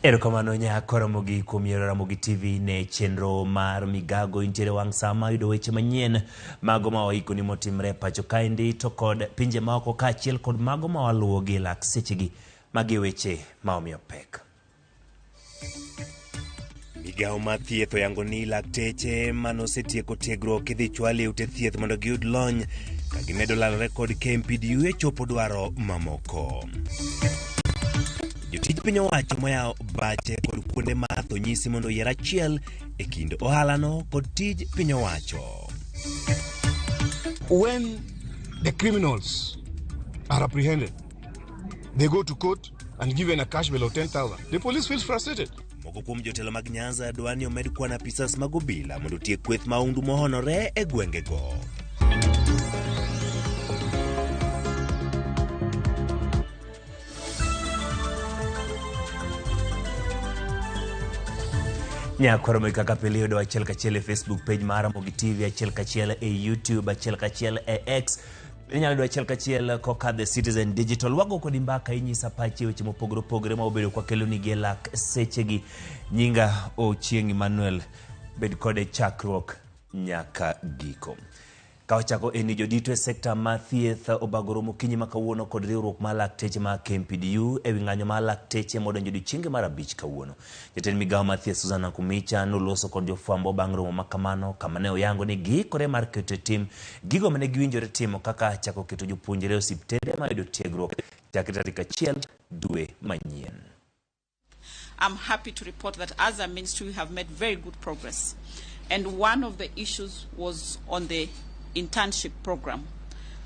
Erokamano nyako Ramogi kuom yiero Ramogi TV ne chenro mar Migago. Intiere wang' sama yudo weche manyien mago ma waikoni motimre e pacho kaendi to kod pinje maoko kaachiel kod mago ma waluwo gi lak sechegi. Magi e weche ma omiyo pek. Migawo mar thieth oyango ni lakteche manosetieko tiegruok idhi chwal e ute thieth mondo giyud lony ka gimedo lalore kod KMPDU e chopo dwaro mamoko. Jotij piny owacho moyawo bache kod kuonde math onyisi mondo oyier achiel e kind ohalano kod tij piny owacho. When the criminals are apprehended, they go to court and given a cash bail of 10,000. The police feels frustrated. Moko kuom jotelo mag Nyanza dwa ni omed kwan apisas mag obila mondo otiek kweth mahundu mohonore e gwengego. Nyakwaro me kaka pile yudo achiel kachiel e Facebook page mar Ramogi TV, achiel kachiel e YouTube, achiel kachiel e X. Inyalo yudo achiel kachiel kokadho e Citizen Digital. Wago kodi mbaka inyisa pachi e weche mopogore opogore ma wabedo kwakelonigi e lak sechegi. Nyinga Ochieng' Emmanuel, bed kode chakruok nyaka giko. Ka wachako en ni jodito e sekta mar thieth obago romo okinyi ma kawuono kod riwruok mar lakteche ma KMPDU e wi ng'anyo mar lakteche modonjo odiochienge mar abich kawuono. Jatend migawo mar thieth Susan Nakhumicha noloso kod jofwambo bang' romo ma kamano kama ne oyango ni giikore mar keto e tim gigo mane giwinjore timo kaka chako keto jopuonjre e osiptende mayudo tiegruok chakre tarik achiel dwe manyien. I'm happy to report that as a ministry we have made very good progress. And one of the issues was on the internship program.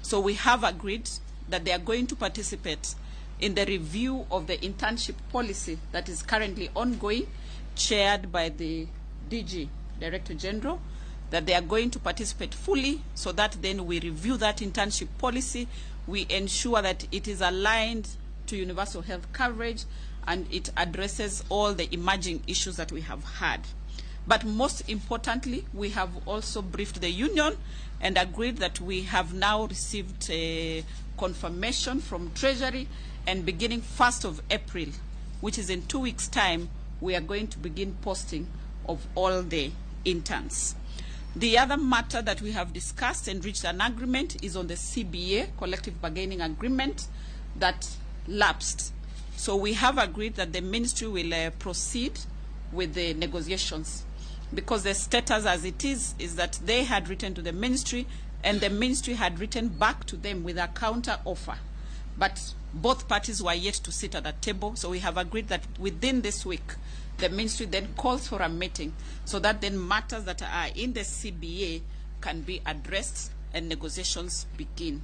So we have agreed that they are going to participate in the review of the internship policy that is currently ongoing, chaired by the DG, Director General, that they are going to participate fully so that then we review that internship policy, we ensure that it is aligned to universal health coverage and it addresses all the emerging issues that we have had. But most importantly, we have also briefed the union and agreed that we have now received a confirmation from Treasury, and beginning 1st of April, which is in 2 weeks' time, we are going to begin posting of all the interns. The other matter that we have discussed and reached an agreement is on the CBA, Collective Bargaining Agreement, that lapsed. So we have agreed that the ministry will proceed with the negotiations, because the status as it is that they had written to the ministry and the ministry had written back to them with a counter offer. But both parties were yet to sit at the table, so we have agreed that within this week, the ministry then calls for a meeting so that then matters that are in the CBA can be addressed and negotiations begin.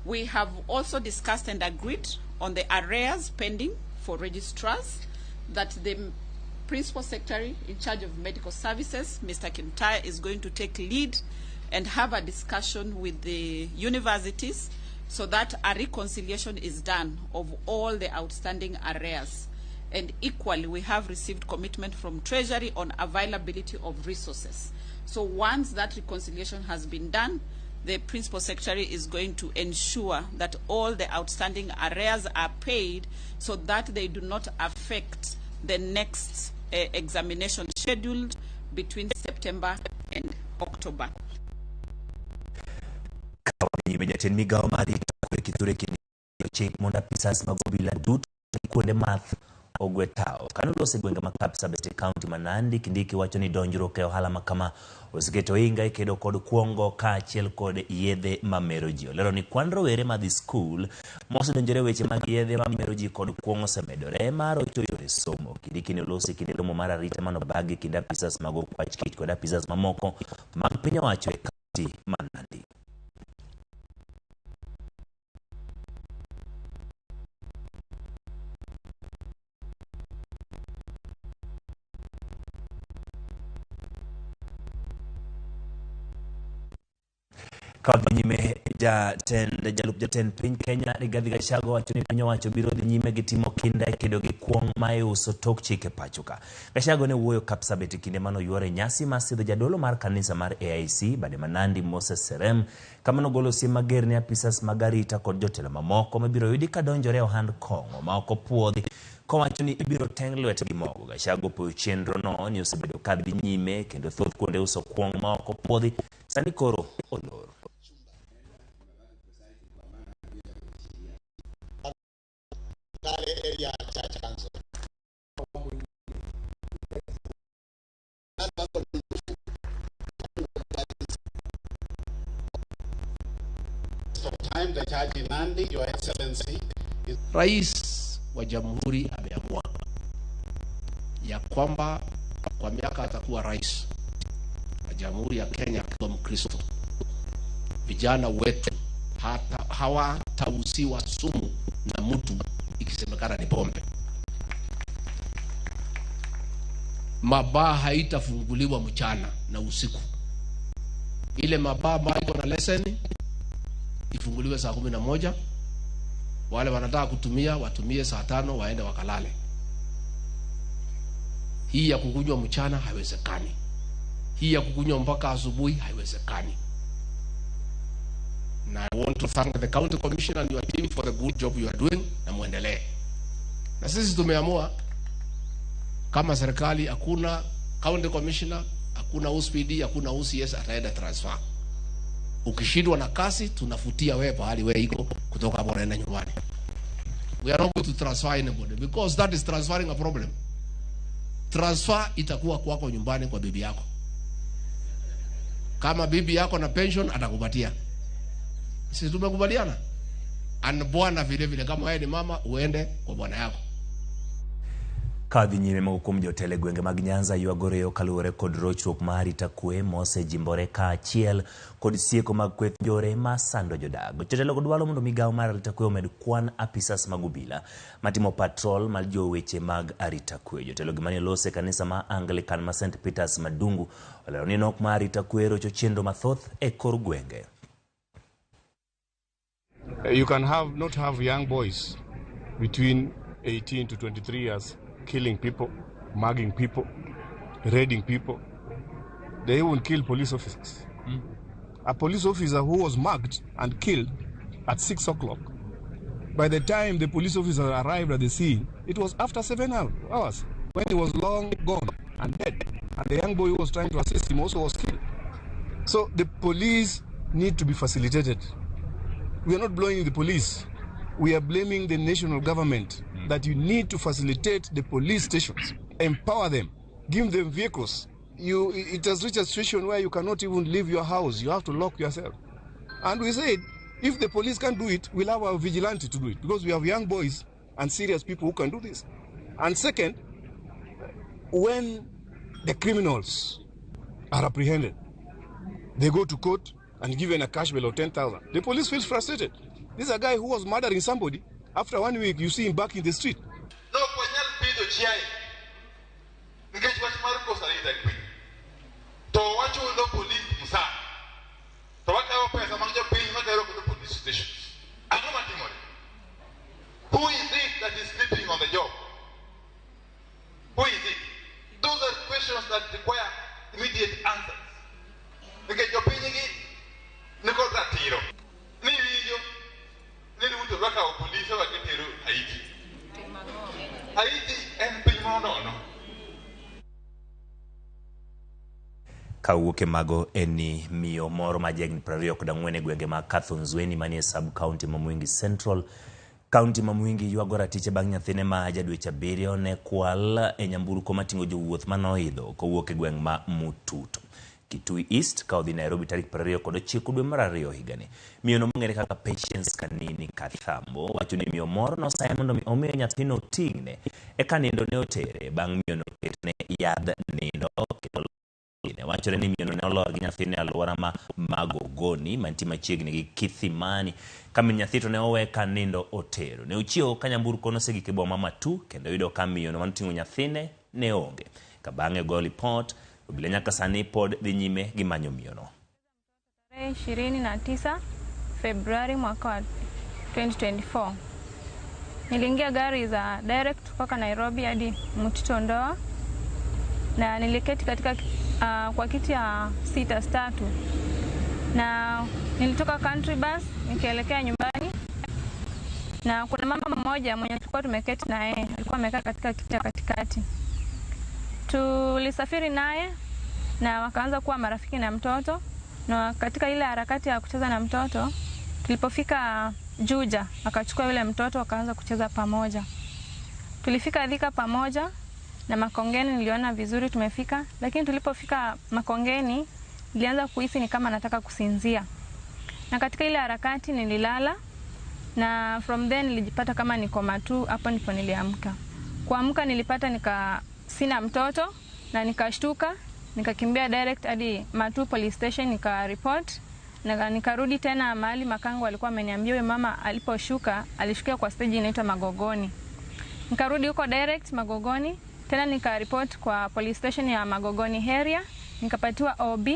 We have also discussed and agreed on the arrears pending for registrars that the Principal Secretary in charge of medical services, Mr. Kimutai, is going to take lead and have a discussion with the universities so that a reconciliation is done of all the outstanding arrears. And equally, we have received commitment from Treasury on availability of resources. So once that reconciliation has been done, the Principal Secretary is going to ensure that all the outstanding arrears are paid so that they do not affect the next examination scheduled between September and October. Nyime jatend migawo mar rito kwe Kithure Kindiki chik mondo apisas mag obila duto kuonde math ogwe tawo. Kane oloso e gwenge ma Kapsabet e kaunti ma Nandi, Kindiki wacho ni donjruok e ohala ma kama oseketo ohinga e kedo kod kuongo kaachiel kod yedhe mamero ji. Olero ni kwan rowere madhi skul mosedonjore e weche mag yedhe mamero ji kod kuong' osemedore mar rocho yore somo. Kindiki ne oloso e kinde romo mar arita manobagi e kind apisas mag okwach kich kod apisas mamoko mag piny owacho e kaunti ma Nandi. Ka odhi nyime jatend jalup jatend piny Kenya Rigathi Gachagua wacho ni piny owacho biro dhi nyime gi timo kinda e kedo gi kuong' ma iuso tok chik e pacho ka. Gachagua ne wuoyo Kapsabet e kinde mane oyuoro e nyasi mar sidho jadolo mar kanisa mar AIC bade ma Nandi Moses Serem kama nogolo siem mager ne apisas mag arita kod jotelo mamoko mibiro yudi ka donjore e ohand kong'o ma ok opuodhi. Kowacho ni ibiro teng' lwetgi mogo. Gachagua opoyo chenro no ni osebedo ka dhi nyime kendo thoth kuonde uso kuong' ma ok opuodhi sani koro olor. Area Church Council. Time the church in Nandi, Your Excellency, is Rais wa Jamhuri ameamua ya kwamba kwa miaka atakuwa rais wa Jamhuri ya Kenya akiwa Mkristo, vijana wetu hata hawatauziwa sumu na mtu ikisemekana ni pombe. Mabaa haitafunguliwa mchana na usiku. Ile mabaa ambayo iko na leseni ifunguliwe saa 11. Wale wanataka kutumia watumie saa 5 waende wakalale. Hii ya kukunywa mchana haiwezekani. Hii ya kukunywa mpaka asubuhi haiwezekani. Na I want to thank the county commissioner and your team for the good job you are doing, na muendelee. Na sisi tumeamua kama serikali, hakuna county commissioner, hakuna OCPD, hakuna OCS ataenda transfer. Ukishindwa na kazi tunafutia wewe pahali wewe iko, kutoka hapo unaenda nyumbani. We are not going to transfer anybody because that is transferring a problem. Transfer itakuwa kwako nyumbani kwa bibi yako. Kama bibi yako na pension atakupatia. Sisi tumekubaliana. And bwana vile vile, kama wewe ni mama uende kwa bwana yako. Ka dhi nyime moko kuom jotelo e gwenge mag Nyanza ywago reyo kaluwore kod rochruok mar arita kwe mosejimbore kaachiel kod sieko mag kweth njore ma sando jodak. Jotelo go dwaro mondo migawo mar arita kwe omed kwan apisas mag obila matimo patrol mar jiwo weche mag arita kwe. Jotelo gi mane olose e kanisa ma Anglican ma St Peters Madungu olero ni nok mar arita kwe rocho chenro mathoth e kor gwenge. You can have not have young boys between 18 to 23 years killing people, mugging people, raiding people. They even kill police officers. A police officer who was mugged and killed at 6 o'clock, by the time the police officer arrived at the scene, it was after 7 hours, when he was long gone and dead. And the young boy who was trying to assist him also was killed. So the police need to be facilitated. We are not blaming the police. We are blaming the national government that you need to facilitate the police stations, empower them, give them vehicles. It has reached a situation where you cannot even leave your house. You have to lock yourself. And we said, if the police can't do it, we'll have our vigilante to do it, because we have young boys and serious people who can do this. And second, when the criminals are apprehended, they go to court and given a cash bail of 10,000. The police feels frustrated. This is a guy who was murdering somebody. After 1 week, you see him back in the street. No, ok wanyal pidho chiaye nikech wach mar koso arita kwe to wachulo polis msara to wakawo pesa mag jopiny watero godo police stations. Ang'o matimore? Who is it that is sleeping on the job? Who is it? Those are questions that require immediate answers nikech jopiny gi nikod ratiro ni winjo ni Ruto dwa kawo polise wa gitero Haiti. Haiti en piny moro nono. Kawuok e mago en ni miyo moro ma jahigni 24 e gwenge mag Kathonzweni manie sub county ma Mwingi Central, kaunti ma Mwingi ywago ratiche bang' nyathine ma ja dweche 7 ne kwal e nyamburko mating'o jowuoth manoidho kowuok e gweng' ma Mututu, Kitui East ka odhi Nairobi tarik 29 dwe mar 2 higani. Miyo no mong'ere kaka Patience Kanini Kathambo wacho ni miyo moro nosaye mondo mi omiyo nyathino oting'ne eka nindo ne otere bang' miyo no ketne yadh nindo kendo ne wachore ni miyo no ne olor gi nyathine e alwora ma Magogoni mantie machiegni gi Kithimani ka min nyathi to ne owe ka nindo otero. Ne ochiewo ka nyamburko nosegik e boma Matu kendo oyudo ka miyo no manoting'o nyathine ne onge. Ka bang'e go lipot, obila nyaka sani pod dhi nyime gi manyo miyo no. Tarehe 29 Februari mwaka wa 2024 niliingia gari za direct kutoka Nairobi hadi Mtito Ndoa na niliketi katika kwa kiti ya sita tatu na nilitoka country bus nikielekea nyumbani, na kuna mama mmoja mwenye tulikuwa Tulikuwa tumeketi na yeye, alikuwa amekaa katika kiti cha katikati. Tulisafiri naye na wakaanza kuwa marafiki na mtoto, na katika ile harakati ya kucheza na mtoto, tulipofika Juja akachukua yule mtoto wakaanza kucheza pamoja. Tulifika Thika pamoja na Makongeni, niliona vizuri tumefika, lakini tulipofika Makongeni nilianza kuhisi ni kama nataka kusinzia, na katika ile harakati nililala, na from then nilijipata kama niko Matuu. Hapo ndipo niliamka. Kuamka nilipata nika sina mtoto na nikashtuka, nikakimbia direct hadi Matuu police station nika report, na nikarudi tena mahali makango alikuwa ameniambia huyo mama aliposhuka alishukia kwa stage inaitwa Magogoni. Nikarudi huko direct Magogoni tena nikaripoti kwa police station ya Magogoni area, nikapatiwa OB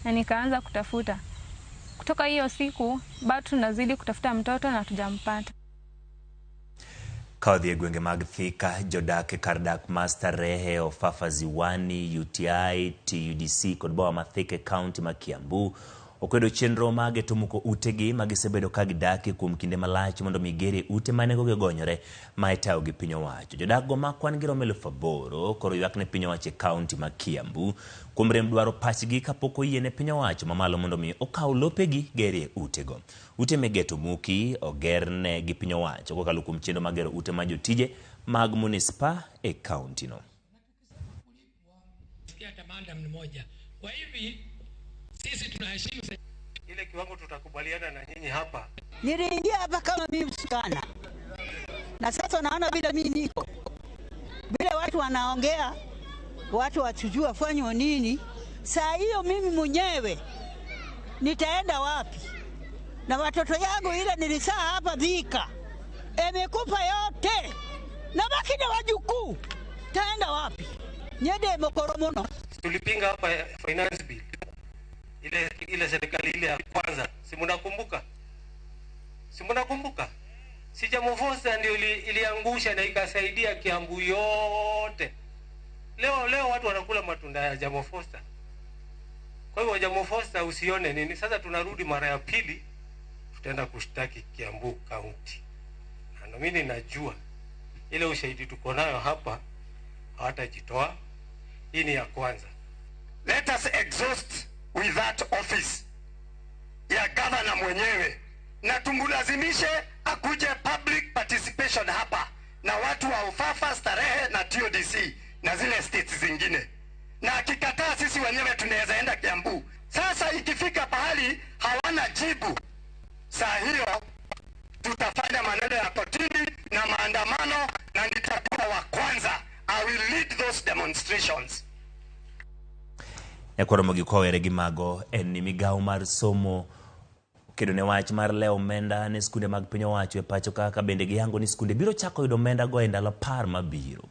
na nikaanza kutafuta. Kutoka hiyo siku bado tunazidi kutafuta mtoto na hatujampata. Ka odhi e gwenge mag Thika, jodak e kar dak ma Starehe, Ofafa Ziwani, UTI, TUDC kod boma ma Thika e kaunti ma Kiambu okwedo chenro ma geto muko utegi ma gisebedo ka gidakie kuom kinde malach mondo mi gerie ute ma nengogi ogonyore ma itayo gi piny owacho. Jodak go ma kwan gi romo 8,000 koro ywak ne piny owacho e kaunti ma Kiambu kuom rem dwaro pachgi kapok oyie ne piny owacho mamalo mondo mi okaw lopegi gerie utego. Ute migeto muki ogerne gi piny owacho kokalo kuom chenro mar gero ute ma jotije mag munispa e kaunti no. Kwa hivi sisi tunaheshimu ile kiwango tutakubaliana na nyinyi hapa. Niliingia hapa kama mimi msichana, na sasa naona vile mimi niko vile watu wanaongea, watu watujua fanywa nini. Saa hiyo mimi mwenyewe nitaenda wapi? Na watoto yangu ile nilisaa hapa Thika imekufa yote, na baki na wajukuu, taenda wapi? Nyende mokoro muno. Tulipinga hapa finance bill ile serikali ile ya kwanza, si mnakumbuka? Si mnakumbuka? Si Jamufosa ndio iliangusha na ikasaidia Kiambu yote. Leo watu wanakula matunda ya Jamufosa. Kwa hivyo Jamufosa usione nini. Sasa tunarudi mara ya pili, tutaenda kushtaki Kiambu County. Na mimi ninajua ile ushahidi tuko nayo hapa hawatajitoa. Hii ni ya kwanza. Let us exhaust with that office ya governor mwenyewe na tumulazimishe akuje public participation hapa na watu wa Ofafa, Starehe na TODC na zile states zingine, na akikataa sisi wenyewe tunaweza enda Kiambu. Sasa ikifika pahali hawana jibu, saa hiyo tutafanya maneno ya kotini na maandamano, na nitakuwa wa kwanza. I will lead those demonstrations. Nyakwaro gi kowere gi mago en ni migawo mar somo kedo ne wach mar lewo omenda ne skunde mag piny owacho e pacho kaka bende giyango ni skunde biro chako yudo omenda go e ndalo 10 mabiro.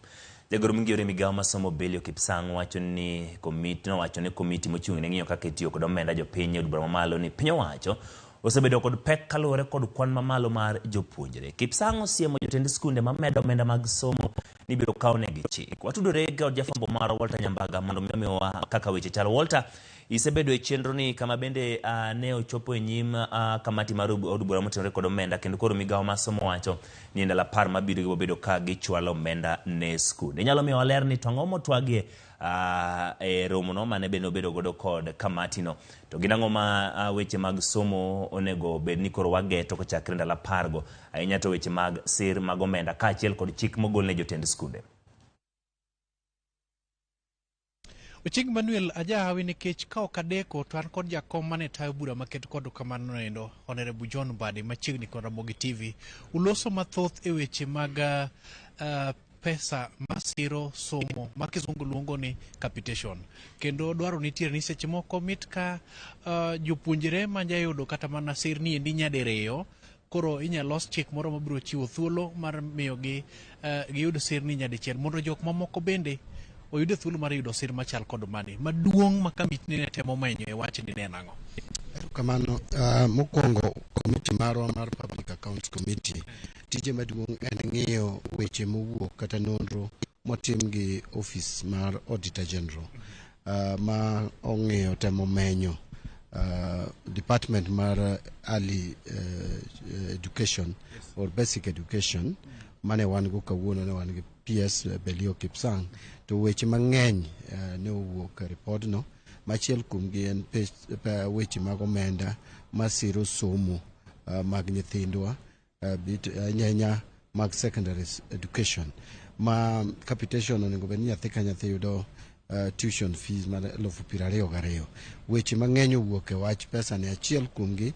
Jagoro mingiyore migawo mar somo Belio Kipsang wacho ni komiti nowacho ni komiti mochung' ne ng'iyo kaka itiyo kod omenda jopiny e od bura mamalo ni piny owacho osebedo kod pek kaluwore kod kwan mamalo mar jopuonjre. Kipsang osiemo jotend skunde mamedo omenda mag somo ni biro kawnegi chik. Watudore kod jafwambo marwa Walter Nyambaga mondo mi omiwa kaka weche chalo. Walter, isebedo e chenro ni kama bende ne ochopo e nyim kamati mar od bura motenore kod omenda kendo koro migawo mar somo wacho ni e ndalo 10 mabiro gibiro bedo ka gichwalo omenda ne skunde. Inyalo miyo waler ni to ang'o motwagie e romono mane bende obedo godo kod kamati no, to gin ang'o ma weche mag somo onego bed ni koro wageto kochakre ndalo 10 go, ahinya to weche mag sir mag omenda kaachiel kod chik mogol ne jotend skunde. Ochieng Manuel ajahawi nikech ka ok adeko to an kod jakom mane tayo bura maket kod kamano endo Honorable John Mbadi machiegni kod Ramogi TV. Uloso mathoth e weche mag pesa masiro somo ma kizungu luongo ni capitation, kendo dwaro nitiere ni seche moko mit ka jopuonjre manja yudo kata mana sirni endi nyadiriyo, koro inyalo los chik moro mabiro chiwo thuolo mar miyogi giyud sirni nyadichiel mondo jok mamoko bende oyude thuolo mar yudo sir machal kod mani. Maduong' ma kamiti ne temo menyo e wachni ne en ang'o? Erokamano. Mokwongo komiti marwa mar Public Accounts Committee tije maduong' en ng'iyo weche mowuok kata nonro motim gi office mar Auditor General ma ong'iyo temo menyo department mar early education or basic education. mane wan go kawuono ne wan gi PS Belio Kipsang to weche mang'eny ne owuok e ripodno. Machiel kuomgi en weche mag omenda masiro somo mag nyithindwa ahinya mag secondary education ma capitation onego bed ni nyathi ka nyathi yudo tuition fees mar 22,000. Weche mang'eny owuok e wach pesa ni. Achiel kuomgi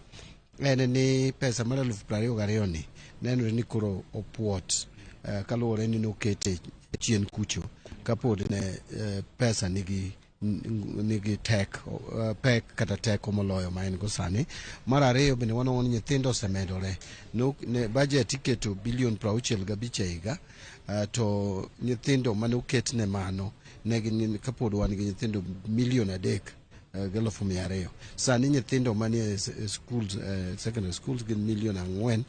en ni pesa mar 22,000 ni nenore ni koro opuot kaluwore ni nokete chien kucho kapod ne pesa nigi tek pek kata teko moloyo ma en go sani. Mar ariyo bende wanwang'o ni nyithindo osemedore. No, ne budget iketo bilion 65 e higa to nyithindo mane oket ne mano ne gin kapod wan gi nyithindo 3,200,000. Sani nyithindo manie schools, secondary schools gin 4.2 million,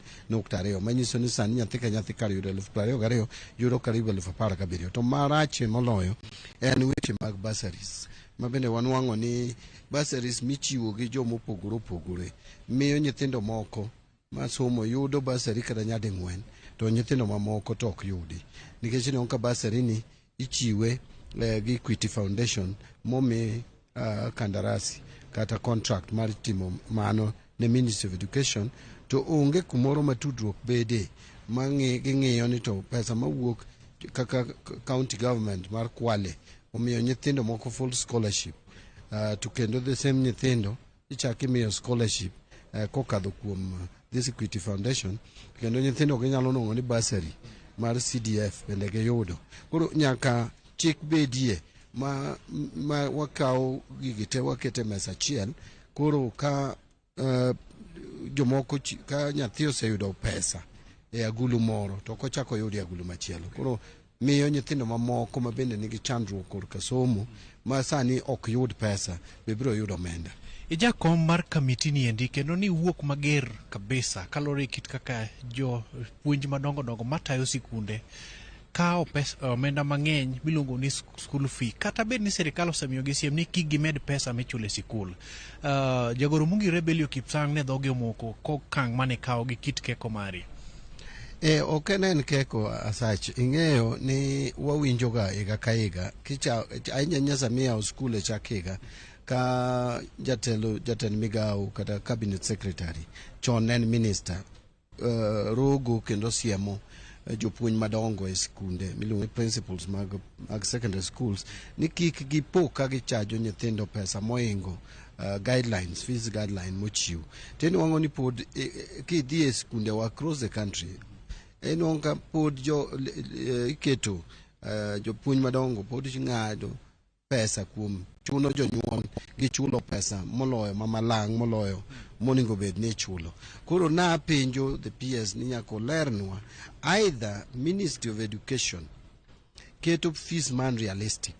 manyiso ni sani nyathi ka nyathi kar yudo 22,000 yudo karibu 17,000. To marache moloyo en weche mag bursaries ma bende wanwang'o ni bursaries michiwo gi jomopogore opogore miyo nyithindo moko masomo yudo bursary kata nyading'wen to nyithindo mamoko to ok yudi nikech ineno ka bursary ni ichiwe gi Equity Foundation momi kandarasi kata contract mar timo mano ne Ministry of Education to onge kumoro ma tudruok bede ma ging'iyo ni to pesa mawuok kaka county government mar Kwale omiyo nyithindo moko full scholarship to kendo the same nyithindo ichak imiyo scholarship kokadho kuom this Equity Foundation kendo nyithindo ginyalo nwang'o ni bursary mar CDF bende giyudo. Koro nyaka chik bedie ma wakawo gigi te wakete mesa achiel. Koro ka jomoko ka nyathi oseyudo pesa e agulu moro to ok ochako oyud e agulu machielo. Koro miyo nyithindo mamoko ma bende nigi chandruok korka somo ma sani ok yud pesa be biro yudo omenda. Ijakom mar kamiti ni endi kendo ni wuok mager kabisa kaluwore gi kit kaka jo puonj madongo dongo matayo sikunde kawo pesa omenda mang'eny miluongo ni school fee kata bed ni sirikal osemiyogi siem ni kik gimed pesa michulo e sikul. Jagoro mongirore Belio Kipsang ne dhoge omoko kokang' mane kawo gi kit keko mari. E, ok en keko asach ing'eyo ni wawinjoga higa ka higa kicha ahinya ahinya sama iyawo skul e chak higa ka jatelo jatend migawo kata cabinet secretary chon ne en minister rogo kendo siemo jopuonj madongo e skunde miluongo ni principals mag secondary schools ni kik gipo ka gichajo nyithindo pesa moingo guidelines fees guideline mochiw to inwang'o ni pod kidhi e skundewa across the country inwang'o ka pod jo iketo jopuonj madongo pod ng'ado pesa kuom chuno jonyuol gi chulo pesa moloyo mamalang' moloyo monego bed ni ichulo. Koro napenjo the PS ni nyaka olernwa either Ministry of Education keto fees man realistic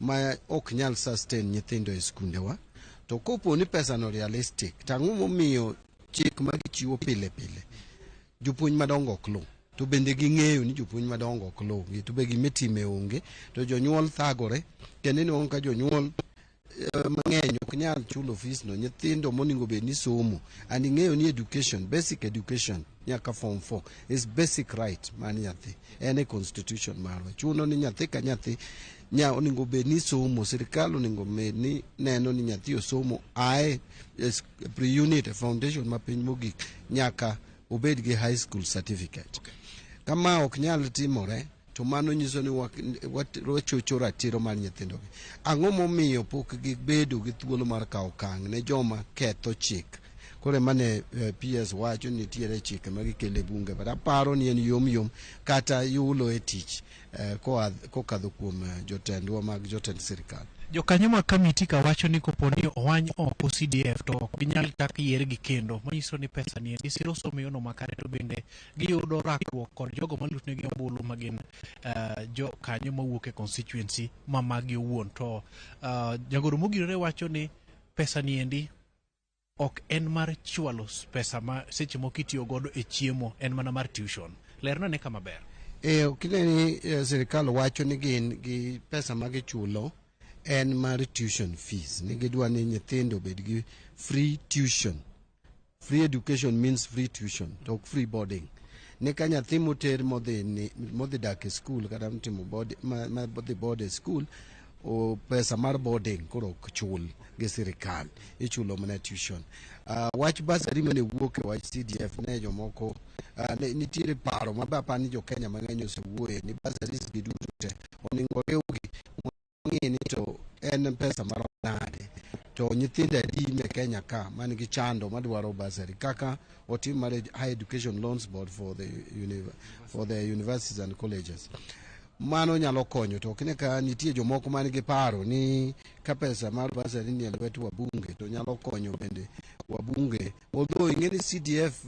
ma ok nyal sustain nyithindo e skundewa to kopo ni pesa no realistic to ang'o momiyo chik ma gichiwo pile pile jopuonj madongo ok luw to bende ging'eyo ni jopuonj madongo ok luw to be gimitime onge to jonyuol thagore kendo inwang'o ka jonyuol mang'eny ok nyal chulo fees no nyithindo monego bed ni somo and ing'eyo ni education basic education nyaka form 4 is basic right mar nyathi en e constitution marwa chuno ni nyathi ka nyathi nya onego bed ni somo sirikal onego bed ni neno ni nyathi osomo ae e pre-unit e foundation mapiny mogik nyaka obed gi high school certificate kama ok nyal timore to mano nyiso ni wachocho ratiro mar nyithindogi ang'o momiyo pok gibedo gi thuolo mar kawo okang' ne joma ketho chik koro ema ne PS wacho ni nitiere chike ma gikelo e bunge but aparo ni en yom yom kata yulo e tich kokadho kuom jotendwa mag jotend sirikal. Jokanyo mag kamiti ka wacho ni kopo ni owany oko CDF to ok ginyal chak yiergi kendo manyiso ni pesa ni endi siro somo e yono makare to bende giyudo rakruok kod jogo malutnegi ombulu magin jokanyo mawuok e constituency ma magi owuon to jagoro mogirore wacho ni pesa ni endi ok en mar chwalo pesa ma seche moko itiyo godo e chiemo en mana mar tuition lerna ne kama ber. E, ok ine ni sirikal wacho ni gin gi pesa ma gichulo en mar tuition fees ni gidwa ni nyithindo obed gi free tuition. Free education means free tuition to ok free boarding. Ni ka nyathi moter modhi ni, modhi dak e skul kata motimo board, ma, ma dhi board e skul o pesa mar boarding koro ok chul gi sirikal ichulo mana tuition. Wach bursary mane wuok e wach CDF ne jomoko ne, nitiere paro ma be apani jo Kenya mang'eny osewuoye ni bursaries gi duto te oningo riwgi ng'i ni to en pesa marom nade to nyithindo adi me Kenya ka man gi chando madwaro bursary kaka otim mar Higher Education Loans Board for the, for the universities and colleges mano nyalo konyo to ok ne ka nitie jomoko man gi paro ni ka pesa mar bursary ni e lwet wabunge to nyalo konyo bende wabunge although ing'e ni CDF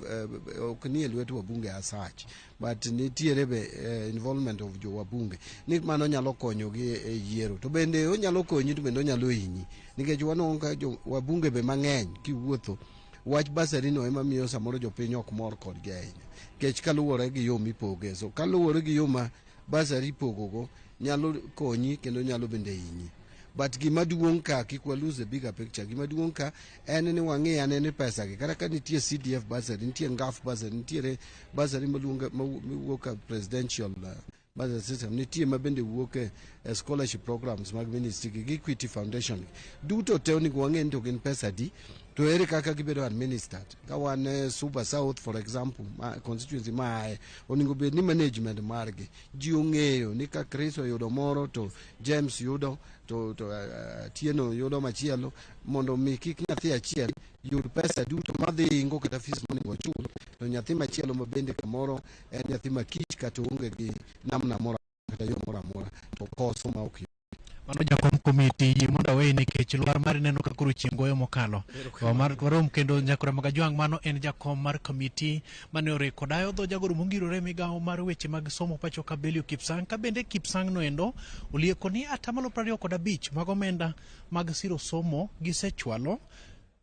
ok ni e lwet wabunge as such but nitiere be involvement of jo wabunge ni mano nyalo konyo gi e yiero to bende onyalo konyi to bende onyalo hinyi nikech wanwang'o ka jo wabunge be mang'eny kiwuotho wach bursary no ema miyo samoro jopiny ok mor kodgi ahinya nikech kaluwore gi yo mipoge so kaluwore gi yo ma bursary ipogogo nyalo konyi kendo nyalo bende hinyi but gima duong' ka kik wa lose the bigger picture gima duong' ka en ni wang'i ane ni pesa gi kata ka nitie CDF bursary nitie NGAAF bursary nitiere bursary maluongo mawuok e presidential bursary system nitie ma bende wuok e, e scholarship programs mag ministry gi Equity Foundation duto te onego wang'e ni to gin pesa adi to ere kaka gibedo administered ka wan e Suba South for example ma, constituency maaye onego bed ni management margi ji ong'eyo ni ka Chris oyudo moro to James yudo to, to Tieno yudo machielo mondo mi kik nyathi achiel yud pesa duto madhi ingo kata fees monego ochul to nyathi machielo ma bende kamoro en nyathi makich kata onge gi namna moro kata yo moro amora to koso ma ok Mano jakom komiti yie mondo aweyi nikech lwar mari neno ka koro chieng' goyo mokalo. Warom kendo nyakora Magajwang' mano en jakom mar komiti mane oriko dayo dho jagoro mongirore migawo mar weche mag somo pacho ka Belio Kipsang ka bende Kipsang noendo olieko ni atamalo 25 mag omenda mag siro somo gisechwalo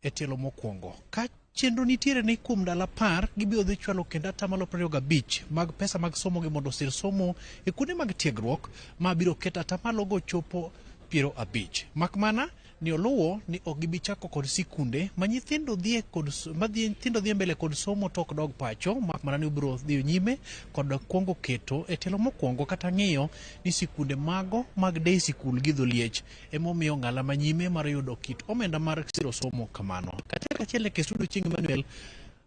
e tielo mokwongo. Ka chenro nitiere ni kuom ndalo 10 gibiro dhi chwalo kendo atamalo 25 mag pesa mag somo gi mondo osir somo e kuonde mag tiegruok ma biro keto atamalo go chopo 50. Mak mana ni oluwo ni ok gibi chako kod sikunde ma nyithindo dhie kod ma nyithindo dhie mbele kod somo to ok dog pacho mak mana ni obiro dhi nyime kod kuongo keto e tielo mokwongo kata ng'iyo ni sikunde mago mag day sikul gi dholiech emomiyo ng'ala manyime mar yudo kit omenda mar siro somo kamano. Kachiel kachiel e Kesudu Chieng' Emmanuel,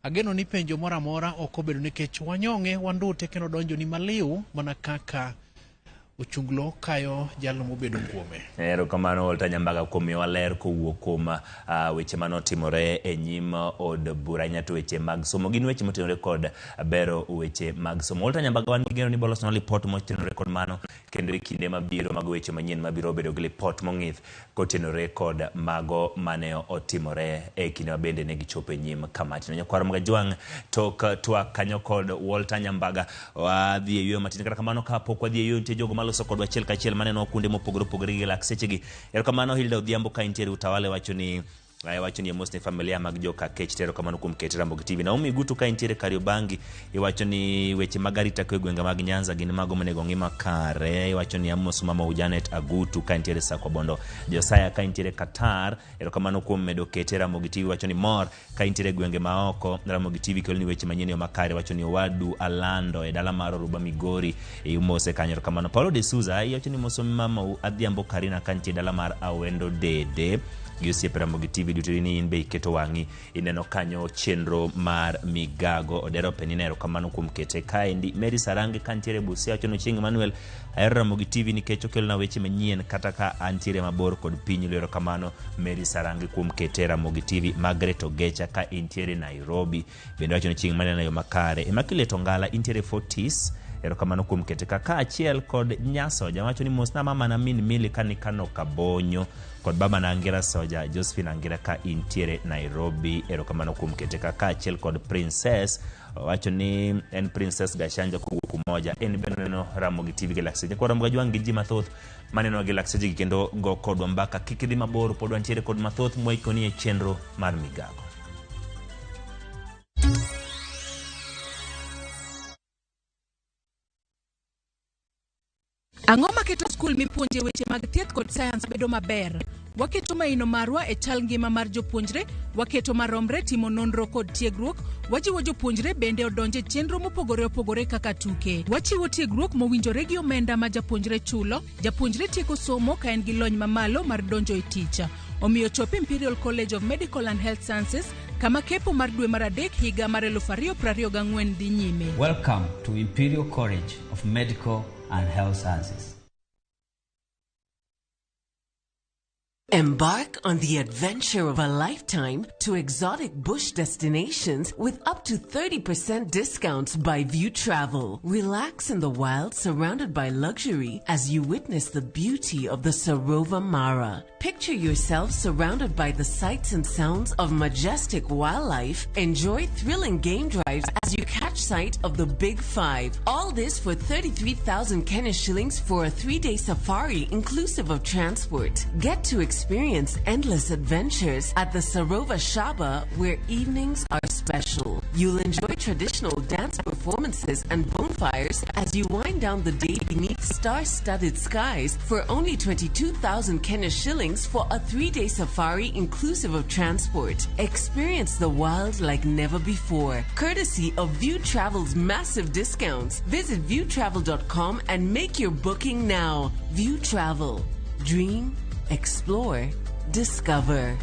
ageno ni penjo moro amora ok obedo nikech wanyong'e wandute kendo donjo ni maliw mana kaka ochunglo kayo jalno mobedo kuome. Erokamano Walter Nyambaga kuom miyowa ler kowuok kuom weche manotimore e nyim od bura ahinya to weche mag somo gin weche motenore kod bero weche mag somo. Walter Nyambaga wan gi geno ni bolosnwa lipot motenore kod mano kendo e kinde mabiro mago weche manyien mabiro bedo gi lipot mong'ith kotenore kod mago mane otimore e kinde ma bende ne gichopo e nyim kamati. Nyakwar Magajwang' tok twak kanyo kod Walter Nyambaga wadhi e yueyo matin kata kamano kapok wadhi e yueyo nitie jogo maloso kodwa achiel kachiel maneno kuonde mopogore opogore gi lak sechegi. Erokamano Hilda Odhiambo ka intiere Utawala wacho ni iwacho ni mos ne familia mag joka Kech tero kamano kuom ket Ramogi TV. Naomi Gutu ka intiere Kariobangi iwacho ni weche mag arita kwe gwenge mag Nyanza gin mago monego ng'i makare. Iwacho ni amos mama Janet Agutu ka intiere Sakwa Bondo. Josiah ka intiere Qatar erokamano kuom medo kete Ramogi TV wacho ni mor ka intiere gwenge maoko Ramogi TV kelo ni weche manyien e yo makare wacho ni owadu Alando e dala mar Oruba Migori imose kanyo erokamano. Paulo de Souza iwacho ni moso mama Adhiambo Karina ka nitie dala mar Awendo Dede gi osiepe Ramogi TV duto ni in be iketo wang'i ineno kanyo chenro mar migago Odero Penina erokamano kuom kete kaendi. Mary Sarange ka nitiere Busia wacho ni Chieng' Emmanuel ahero Ramogi TV nikech okelona weche manyien kata ka antiere mabor kod piny erokamano Mary Sarange kuom kete Ramogi TV. Margaret Ogecha ka intiere Nairobi bende wacho ni chieng' maneno yo makare. Immaculate Ongala intiere Fortis erokamano kuom kete ka kaachiel kod Nyasoja wacho ni mosna mama na min Mili ka nikano Kabonyo kod baba na Angira Soja Josephine Angira ka intiere Nairobi erokamano kuom kete ka kaachiel kod Princess wacho ni en Princess Gachanja kowuok Umoja en bende oneno Ramogi TV Galaxy. Nyakwa Ramogi Ajwang' gi ji mathoth maneno Galaxy gi kendo go kodwa mbaka kik idhi mabor pod wantiere kod mathoth mwaikoni e chenro mar migago. Ang'o maketo skul mipuonje weche mag thieth kod sayans bedo maber? Waketo maino marwa e chal ngima mar jopuonjre, waketo maromre timo nonro kod tiegruok, wajiwo jopuonjre bende odonje chenro mopogore opogore kaka tuke. Wachiwo tiegruok mowinjore gi omenda ma japuonjre chulo. Japuonjre tieko somo ka en gi lony mamalo mar donjo e tich. Omiyo chop Imperial College of Medical and Health Sciences kama kepo mar dwe mar adek higa mar 2024 dhi nyime. Welcome to Imperial College of Medical and Health Sciences. Embark on the adventure of a lifetime to exotic bush destinations with up to 30% discounts by View Travel. Relax in the wild surrounded by luxury as you witness the beauty of the Sarova Mara. Picture yourself surrounded by the sights and sounds of majestic wildlife. Enjoy thrilling game drives as you catch sight of the Big Five. All this for 33,000 Kenya shillings for a 3-day safari inclusive of transport. Get to experience endless adventures at the Sarova Shaba, where evenings are special. You'll enjoy traditional dance performances and bonfires as you wind down the day beneath star-studded skies for only 22,000 Kenya shillings for a 3-day safari inclusive of transport. Experience the wild like never before, courtesy of View Travel's massive discounts. Visit viewtravel.com and make your booking now. View Travel. Dream, explore, discover.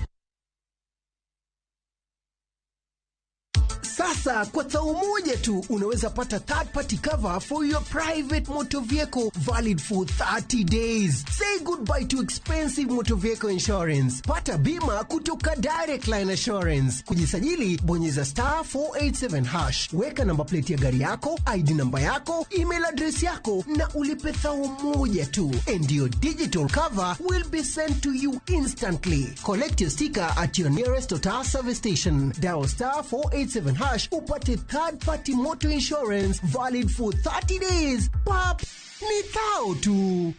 Sasa kwa thao moja tu unaweza pata third party cover for your private motor vehicle valid for 30 days. Say goodbye to expensive motor vehicle insurance. Pata bima kutoka Direct Line Assurance. Kujisajili, bonyeza star 487 hash. Weka namba plate ya gari yako, ID namba yako, email address yako na ulipe thao moja tu. And your digital cover will be sent to you instantly. Collect your sticker at your nearest Total service station. Dial star 487 hash upate third party motor insurance valid for 30 days. Pap, ni thao tu.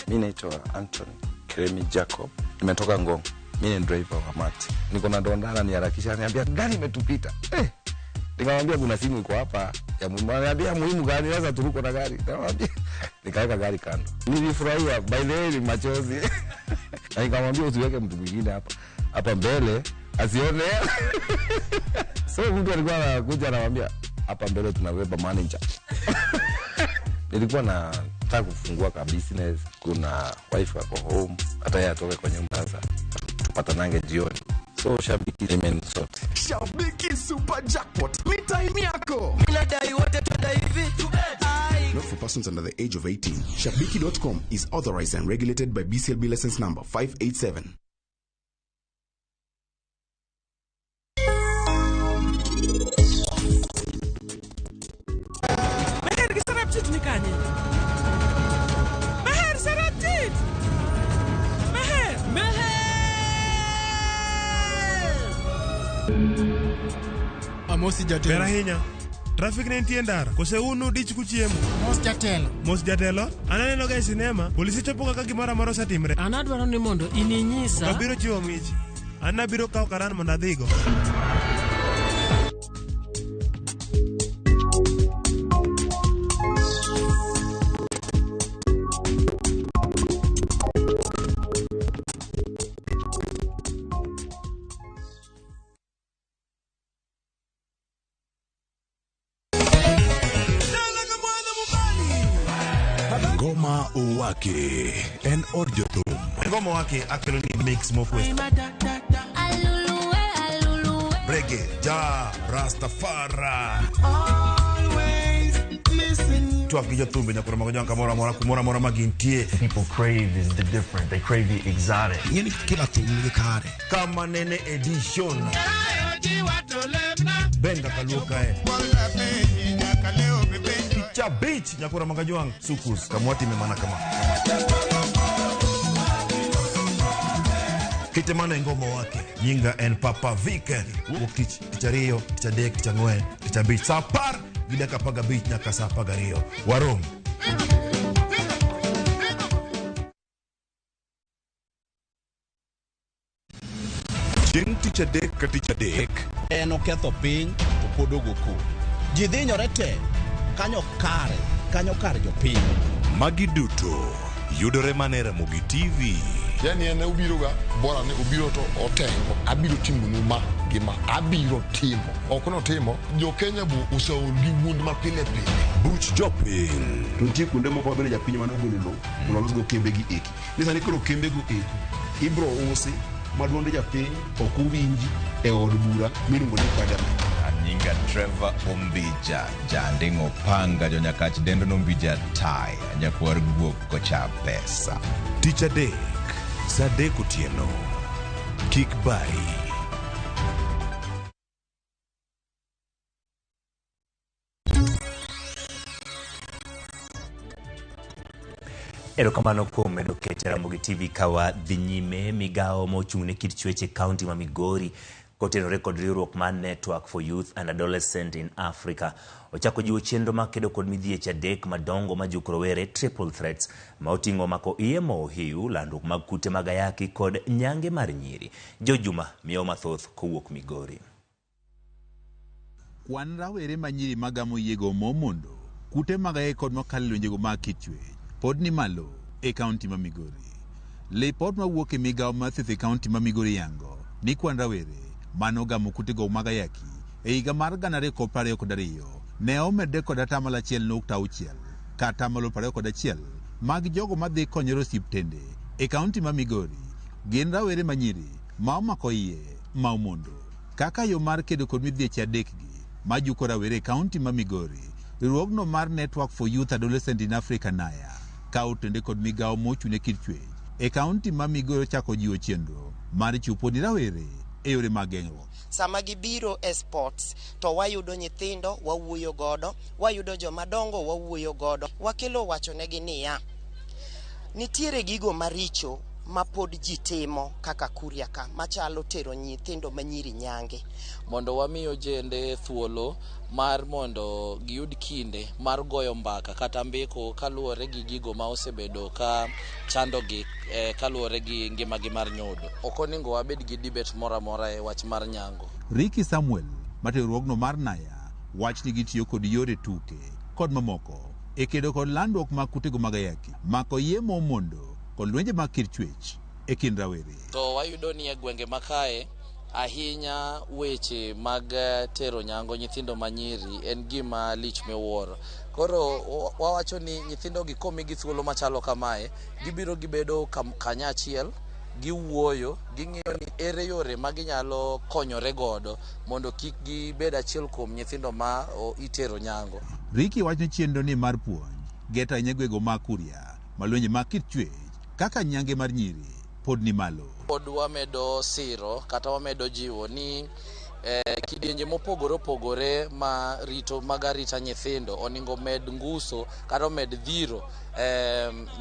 Mi naitwa Anthony Kremi Jacob, nimetoka Ngong. Mi ni driver wa mati. Niko na dondana niharakisha, niambia gari imetupita. Nikamwambia kuna simu iko hapa ya muhimu. Ananiambia muhimu gani? Sasa turuko na gari. Nikamwambia nikaweka gari kando. Nilifurahia, by the way ni machozi. Na nikamwambia usiweke mtu mwingine hapa. Hapa mbele asione. So mtu alikuwa anakuja anamwambia hapa mbele tunabeba manager. Nilikuwa nataka kufungua ka business, kuna wife ako home, hata yeye atoke kwa nyumba sasa. Tupatanange jioni. So Shabiki imenisort. Shabiki Super Jackpot ni time yako. Ninadai wote twende hivi. Not for persons under the age of 18. Shabiki.com is authorized and regulated by BCLB license number 587. Meher gisarapchit ni kanye? Meher sarapchit! Meher! Meher! Amosi jatelo. Ber ahinya. Traffic ne nitie ndara. Kose unu dich kuchiemo? Mos jatelo. Mos jatelo. An aneno ga e sinema, polisi chopo kaka gimoro amora osetimre. An adwaro ni mondo in inyisa. Ok abiro chiwo mich. An abiro kawo karan mondo adhigo. Ngoma Owake en od jothum. Ngoma Owake akelo ni mix mofwe. Reggae, ja, Rastafari. Twak gi jothumbe nyakoro mago jwang' kamoro amora kumoro amora ma gintie. People crave is the different. They crave the exotic. Ing'eni kila thum nigi kare. Kama nene edition. Benga kaluo kae. Picha beach nyakoro mago jwang' sukus kamwatime mana kama. Kite mano e Ngoma Owake. Nyinga en Papa Vic. Wuok tich, tich ariyo, tich adek, tich ang'wen, tich abich. Saa apar gi dakika apar gabich nyaka saa apar gariyo. Warom. Chieng' tich adek ka tich adek En oketho piny to pod ogo koko. Ji dhinyore te kanyo kare, kanyo kar jopiny. Magi duto yudore mana e Ramogi TV. Yani en obiroga bora ni obiro to otengo abiro timonu ma gi ma abiro timo ok notimo jo Kenya bu oseol gi wuond ma pile pile. Buch jopiny. To nitie kuonde moko mabende japiny mane ogolo lowo mondo olosgo kembegi eki. Ni sani koro kembego eko ibro usi ma duond japiny ok owinji e od bura miluongo ni parliament. Anyinga Trevor Ombija, janding'o panga jonyakach dendo nombija taya, nyakwar guok kocha pesa. Tich adek, saa 3 otieno. Kik bayi. Erokamano kuom medo keto Ramogi TV ka wadhi nyime. Migawo mochung' ne kit chwech e kaunti ma Migori kotenore kod riwruok mar Network for Youth and Adolescent in Africa ochako jiwo chenro mar kedo kod midhieche 3 madongo majuko rowere, triple threats, ma oting'o mako iye mohiu, landruok mag kute mag ayaki kod nyange mar nyiri. Jojuma miyo mathoth kowuok Migori. Kwan rawere ma nyiri magamo yiego momondo kute mag ayaki kod makalo e lwenjego mag kit chwech pod ni malo e kaunti ma Migori. Lipot mawuok e migawo mar thieth e kaunti ma Migori yango ni kwan rawere manogamo kutego mag ayaki e higa mar 2022 ne omedre kod 1.6 ka 21% mag jogo madhi konyore osiptende e kaunti ma Migori gin rawere ma nyiri ma omako iye ma omondo. Kaka yo mar kedo kod midhieche 3 gi majuko rawere e kaunti ma Migori, riwruogno mar Network for Youth Adolescent in Africa NAYA ka otende kod migawo mochung' ne kit chwech e kaunti ma Migori ochako jiwo chenro mar chupo ni rawere e yore mag geng'ruok. Sama gibiro e sports to wayudo nyithindo wawuoyo godo, wayudo joma dongo wawuoyo godo. Wakelo wachonegi niya, nitiere gigo maricho ma pod ji timo kaka Kuria ka machalo tero nyithindo manyiri nyange. Mondo wami ojende thuolo mar mondo giyud kinde mar goyo mbaka kata mbeko kaluwore gi gigo ma osebedo ka chandogi kaluwore gi ngimagi mar nyodo. Ok onego wabed gi debate moro amora e wach mar nyango. Ricky Samuel matero riwruogno mar NAYA wach ni gitiyo kod yore tuke kod mamoko e kedo kod landruok mag kutego mag ayaki, mako iye momondo kod lwenje mag kit chwech e kind rawere. To wayudo ni e gwenge makae ahinya weche mag tero nyango nyithindo manyiri en gima lich miwuoro. Koro wawacho ni nyithindo gi komigi thuolo machalo kamae, gibiro gibedo kanyachiel, giwuoyo, ging'iyo ni ere yore ma ginyalo konyore godo mondo kik gibed achiel kuom nyithindo ma itero nyango. Ricky wacho ni chenro ni mar puonj geto ahinya gwego mag Kuria ma lwenje mag kit chwech kaka nyange mar nyiri pod ni malo. Pod wamedo siro kata wamedo jiwo ni kidienje mopogore opogore ma rito mag arita nyithindo oningo med nguso kata omed dhiro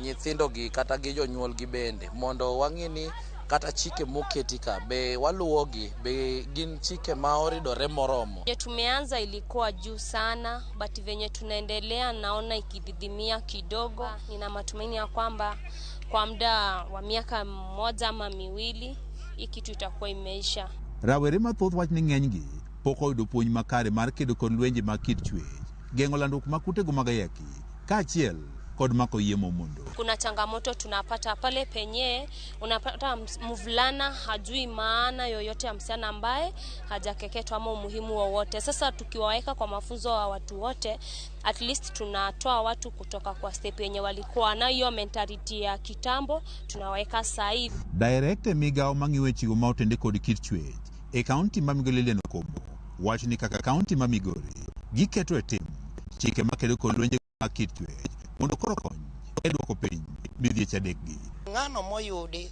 nyithindo gi kata gi jonyuol gi bende mondo wang'i ni kata chike moketi ka be waluwogi, be gin chike ma oridore moromo. Venye tumeanza ilikuwa juu sana, but venye tunaendelea naona ikididimia kidogo. Nina matumaini ya kwamba kwa muda wa miaka 1 ama 2 hii kitu itakuwa imeisha. Rawere mathoth wach ni ng'enygi pok oyudo puonj makare mar kedo kod lwenje mag kit chwech, geng'o landruok mag kutego mag ayaki kaachiel kod mako iye momondo. Kuna changamoto tunapata pale penye unapata mvulana hajui maana yoyote ya msichana ambaye hajakeketwa ama umuhimu wowote. Sasa tukiwaweka kwa mafunzo wa watu wote, at least tunatoa watu kutoka kwa step yenye walikuwa na hiyo mentality ya kitambo, tunaweka sasa hivi. Director migawo mang'iyo weche ma otende kod kit chwech e kaunti ma Migori Lilian Okombo wacho ni kaka kaunti ma Migori giketo e tim chike makedo kod lwenje mag kit chwech mondo koro kony e duoko piny midhieche 3 gi. Ng'ano moyudi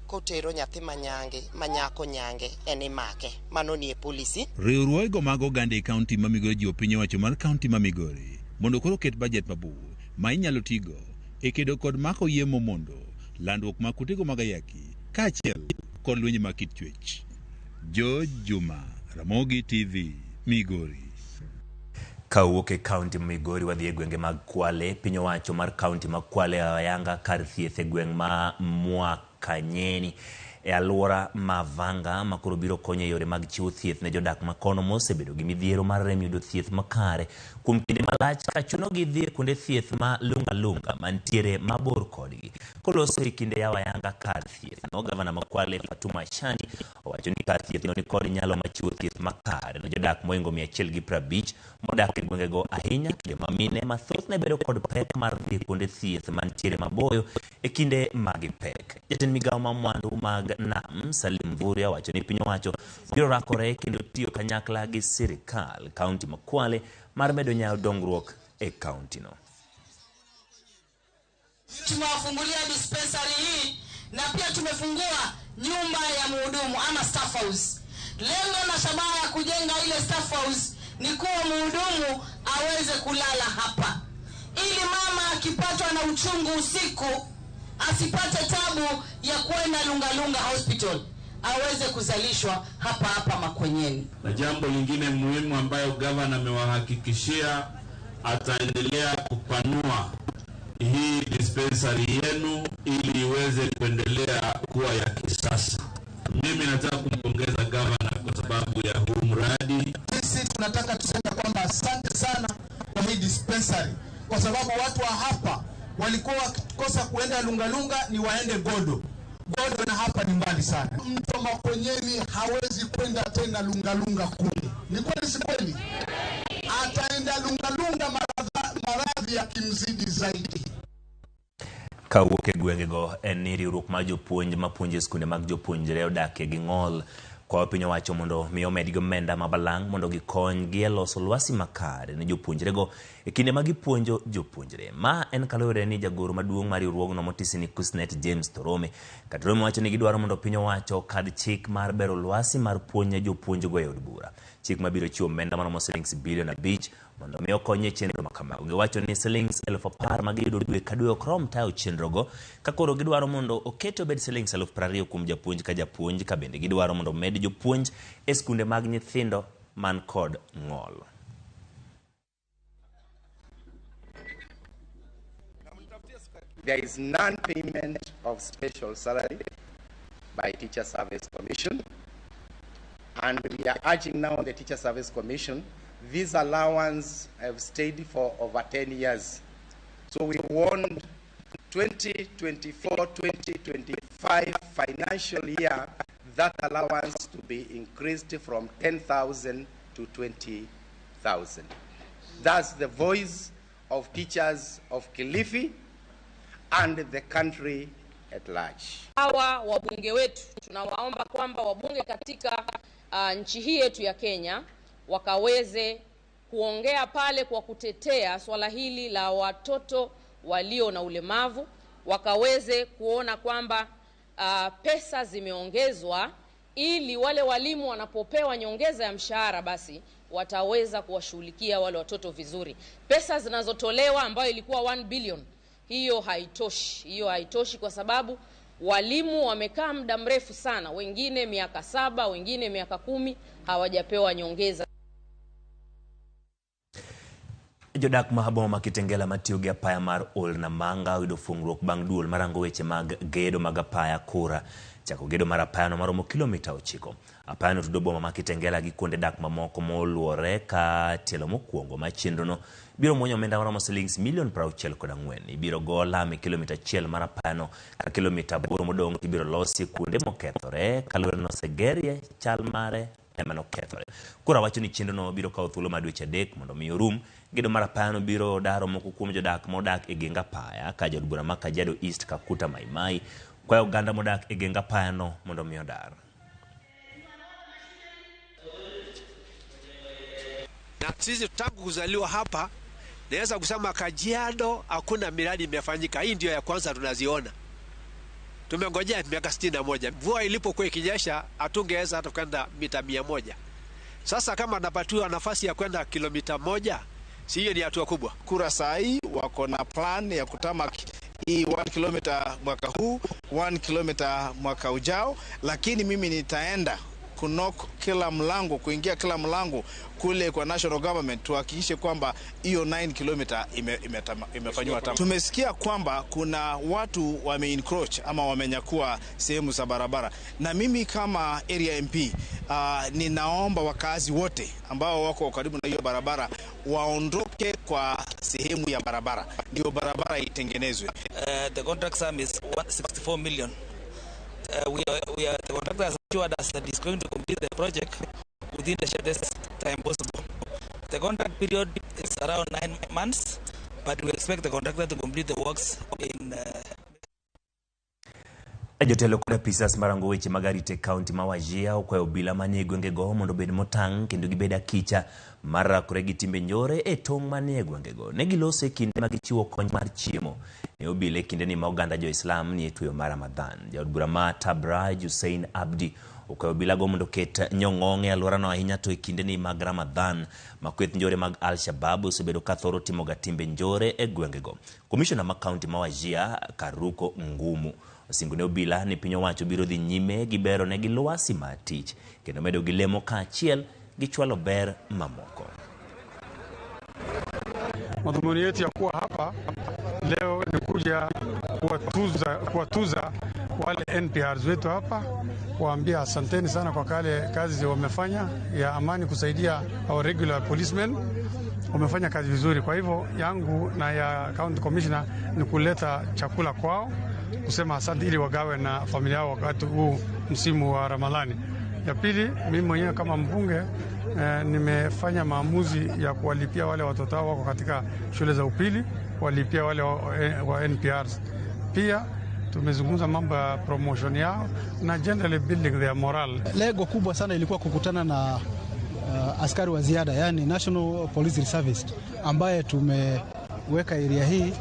kotero nyathi manyange manyako nyange en imake, mano nie policy. Riwruoge mag oganda e kaunti ma Migori jiwo piny owacho mar kaunti ma Migori mondo koro ket bajet mabor ma inyalo tigo e kedo kod mako iye momondo, landruok mag kutego mag ayaki kaachiel kod lwenje mag kit chwech. George Juma, Ramogi TV, Migori. Kawuok e kaunti ma Migori wadhi e gwenge mag Kwale. Piny owacho mar kaunti ma Kwale ayanga kar thieth e gweng' ma Mwakanyeni e alwora ma Vanga ma koro biro konyo e yore mag chiwo thieth ne jodak ma kono mosebedo gi midhiero mar rem yudo thieth makare kuom kinde malach ka chunogi dhi e kuonde thieth ma lunga lunga mantiere mabor kodgi. Koloso e kinde yawo ayanga kar thieth no, gavana ma Kwale Fatuma Shani owacho ni kar thieth no nikod nyalo mar chiwo thieth makare ne jodak mohingo 150 modak e gwengego, ahinya to joma mine ma thothne bedo kod pek mar dhi e kuonde thieth mantiere maboyo e kinde mag pek. Jatend migawo ma mwandu mag nam Salim Mvurya owacho ni piny owacho biro rakore kendo tiyo kanyakla gi sirikal kaunti ma Kwale mar medo nyayo dongruok e kaunti no. Tumewafungulia dispensary hii na pia tumefungua nyumba ya mhudumu ama staff house. Lengo na shabaha ya kujenga ile staff house ni kuwa mhudumu aweze kulala hapa, ili mama akipatwa na uchungu usiku asipate tabu ya kwenda Lungalunga Hospital, aweze kuzalishwa hapa hapa Makwenyeni. Na jambo lingine muhimu ambayo gavana amewahakikishia, ataendelea kupanua hii dispensary yenu ili iweze kuendelea kuwa ya kisasa. Mimi nataka kumpongeza gavana kwa sababu ya huu mradi. Sisi tunataka tuseme kwamba asante sana kwa hii dispensary, kwa sababu watu wa hapa walikuwa wakikosa kuenda Lungalunga ni waende Godo. Godo na hapa ni mbali sana. Mtu wa Makwenyeni hawezi kwenda tena Lungalunga kule. Ni kweli si kweli? Ataenda Lungalunga maradhi yakimzidi zaidi. Kawuok e gwengego en ni riwruok mar jopuonj mapuonjo e skunde mag jopuonjre odakie gi ng'ol kwayo piny owacho mondo mi omedgi omenda ma balang' mondo gikonygi e loso lwasi makare ne jopuonjrego e kinde ma gipuonjo jopuonjre. Ma en kaluwore ni jagoro maduong' mar riwruogno motisi ni Kusnet James Torome. Katorome wacho ni gidwaro mondo piny owacho okadh chik mar bero lwasi mar puonj ne jopuonjgo e od bura. Chik mabiro chiwo omenda maromo silings bilion 5 mondo mi okony e chenro ma kamago. Giwacho ni silings 10,000 ma giyudo dwe ka dwe ok rom tayo chenrogo, ka koro gidwaro mondo okete obed silings 20,000 kuom japuonj ka japuonj, ka bende gidwaro mondo omed jopuonj e skunde mag nyithindo man kod ng'ol. There is non-payment of special salary by Teacher Service Commission, and we are urging now the Teacher Service Commission. This allowance have stayed for over 10 years. So we want 2024-2025 financial year, that allowance to be increased from 10,000 to 20,000. That's the voice of teachers of Kilifi and the country at large. Hawa wabunge wetu tunawaomba kwamba wabunge katika nchi hii yetu ya Kenya wakaweze kuongea pale kwa kutetea swala hili la watoto walio na ulemavu, wakaweze kuona kwamba pesa zimeongezwa ili wale walimu wanapopewa nyongeza ya mshahara basi wataweza kuwashughulikia wale watoto vizuri. Pesa zinazotolewa ambayo ilikuwa 1 billion, hiyo haitoshi. Hiyo haitoshi kwa sababu walimu wamekaa muda mrefu sana, wengine miaka 7, wengine miaka 10 hawajapewa nyongeza. Jodak ma boma ma Kitengela matiyo gi apaya mar Old Namanga oyudo fungruok bang' duol marango weche mag gedo mag apaya kura chako gedo mar apayano maromo kilomita 9. Apayano tudo boma ma Kitengela gi kuonde dak mamoko moluore ka tielo mokwongo ma chenrono biro muonyo omenda maromo silings milion 64. Ibiro go lami kilomita 1 mar apayano ka kilomita 8 modong' ibiro losi kuonde mokethore kaluwore ni osegerie chal mare ema nokethore. Kura wacho ni chenrono biro kawo thuolo mar dweche 3 mondo mi orum. Gedo mar apayano biro daro moko kuom jodak modak e geng apaya ka jaod bura ma Kajiado East Kakuta Maimai kwayo oganda modak e geng apayano mondo mi odar. Na sisi tangu kuzaliwa hapa naweza kusema Kajiado hakuna miradi imefanyika. Hii ndio ya kwanza tunaziona. Tumengojea miaka 61. Mvua ilipokuwa ikinyesha hatungeweza hata kwenda mita 100. Sasa kama napatiwa nafasi ya kwenda kilomita 1, si hiyo ni hatua kubwa. Kura sahi wako na plan ya kutamak hii 1 kilomita mwaka huu, 1 kilomita mwaka ujao, lakini mimi nitaenda Kunock kila mlango, kuingia kila mlango kule kwa national government, tuhakikishe kwamba hiyo 9 kilomita imefanywa tarmac. Tumesikia kwamba kuna watu wame encroach ama wamenyakua sehemu za barabara, na mimi kama area MP ninaomba wakazi wote ambao wako karibu na hiyo barabara waondoke kwa sehemu ya barabara, ndio barabara itengenezwe. The contract sum is 164 million. The contractor has assured us that he's going to complete the project within the shortest time possible. The contract period is around 9 months, but we expect the contractor to complete the works in. Jotelo kod apisas marango weche mag arita e kaunti ma Wajir okwayo obila manie gwengego mondo obed motang' kendo gibed akicha mar rakore gi timbe njore e tong' manie gwengego. Ne giloso e kinde ma gichiwo kony mar chiemo ne obila e kindeni ma oganda jo-Islam nie tweyo mar Ramadhan. Jaod bura ma Tabraj Hussein Abdi okwayo obilago mondo oket nyong'ong' e alworano ahinya to e kindeni mag Ramadhan ma kweth njore mag Al-Shabaab osebedo ka thoro timoga timbe njore e gwengego. Komishona ma kaunti ma Wajir Karuko Ngumu osingo ne obila ni piny owacho biro dhi nyime gi bero negi lwasi mar tich kendo medo gi lemo kaachiel gi chwalo ber mamoko. Madhumuni yetu ya kuwa hapa leo ni kuja kuwatuza wale NPRs wetu hapa, kuambia asanteni sana kwa kale kazi wamefanya ya amani kusaidia our regular policemen. Wamefanya kazi vizuri. Kwa hivyo yangu na ya county commissioner ni kuleta chakula kwao, kusema asante ili wagawe na familia yao wakati huu msimu wa Ramadhani. Ya pili, mimi mwenyewe kama mbunge nimefanya maamuzi ya kuwalipia wale watoto wao wako katika shule za upili, kuwalipia wale wa NPRs. Pia tumezungumza mambo ya promotion yao na generally building their morale. Lengo kubwa sana ilikuwa kukutana na askari wa ziada, yani National Police Service, ambaye tumeweka area hii,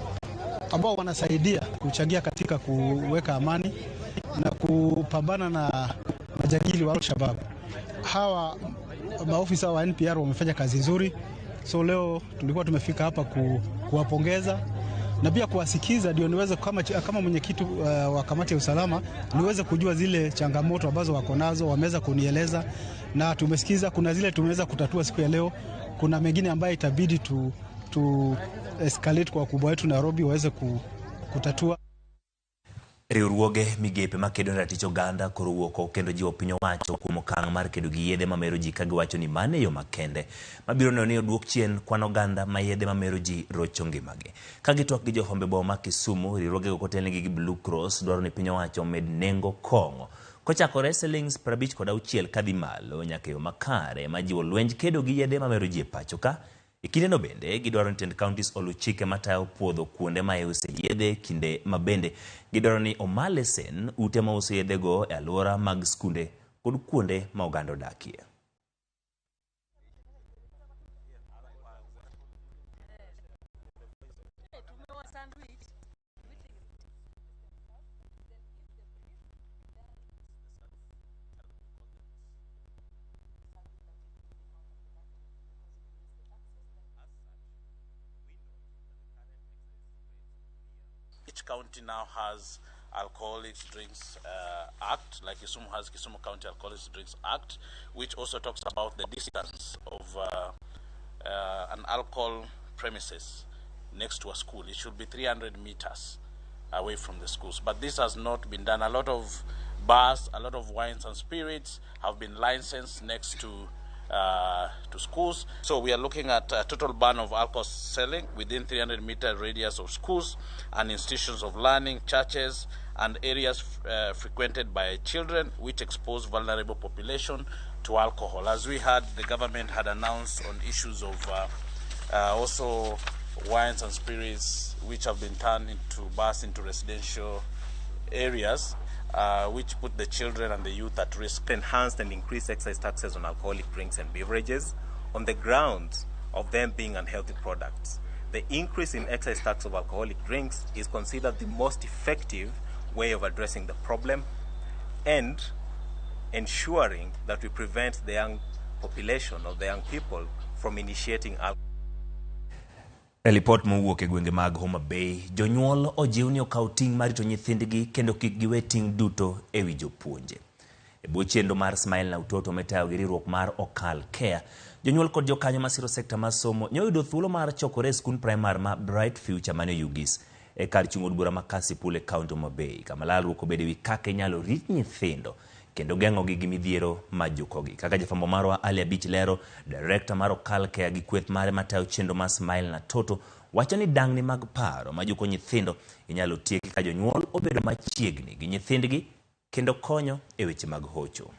ambao wanasaidia kuchangia katika kuweka amani na kupambana na majangili wa Al-Shabaab. Hawa maofisa wa NPR wamefanya kazi nzuri, so leo tulikuwa tumefika hapa kuwapongeza na pia kuwasikiza, ndio niweze kama mwenyekiti wa kamati ya usalama niweze kujua zile changamoto ambazo wako nazo. Wameweza kunieleza na tumesikiza, kuna zile tumeweza kutatua siku ya leo, kuna mengine ambayo itabidi tu escalate kwa wakubwa wetu Nairobi waweze kutatua. Riwruoge migepe makedo ne ratich oganda koro wuok oko kendo jiwo piny owacho kuom okang' mar kedo gi yedhe mamero ji ka giwacho ni mano e yo makende mabiro neno ni oduok chien kwan oganda ma yedhe mamero ji rocho ngimagi. Ka gitwak gi johombe boma ma Kisumu, riwruogego kotelnegi gi Blue Cross dwaro ni piny owacho omed nengo kong'o kochakore silings 56 kadhi malo nyaka e yo makare majiwo lwenj kedo gi yedhe mamero ji e pacho ka. E kindeno bende gidwaro ni tend counties oluw chike matayo puodho kuonde ma iuse yedhe, kinde ma bende gidwaro ni oma lesen ute mauso yedhego e alwora mag skunde kod kuonde ma oganda odakie. Each county now has Alcoholic Drinks Act, like Kisumu has Kisumu County Alcoholic Drinks Act, which also talks about the distance of an alcohol premises next to a school. It should be 300 meters away from the schools. But this has not been done. A lot of bars, a lot of wines and spirits have been licensed next to schools. So we are looking at a total ban of alcohol selling within 300-meter radius of schools and institutions of learning, churches, and areas frequented by children, which expose vulnerable population to alcohol. As we heard, the government had announced on issues of also wines and spirits which have been turned into bars into residential areas, which put the children and the youth at risk. Enhanced and increased excise taxes on alcoholic drinks and beverages on the grounds of them being unhealthy products. The increase in excise tax of alcoholic drinks is considered the most effective way of addressing the problem and ensuring that we prevent the young population or the young people from initiating alcohol. E lipot mowuok e gwenge mag Homa Bay, jonyuol ojiw ni okaw ting' mar rito nyithindgi kendo kik giwe ting' duto e wi jopuonje. E bwo chenro mar Smile na Utoto mitayo gi riwruok mar Okal Care, jonyuol kod jokanyo masiro sekta mar somo nyoyudo thuolo mar chokore e skund primar ma Bright Future mane Oyugis e kar chung' od bura ma Kasipul e kaunti Homa Bay, kama lalruok obedo ewi kaka inyalo rit nyithindo kendo geng'ogi gi midhiero ma jukogi. Kaka jafwambo marwa Ali Abich lero, direkta mar Okal Care gi kweth mare matayo chenro mar Smile na Toto wacho ni dang'ni mag paro majuko nyithindo inyalo tieki ka jonyuol obedo machiegni gi nyithindgi kendo konyo e weche mag hocho.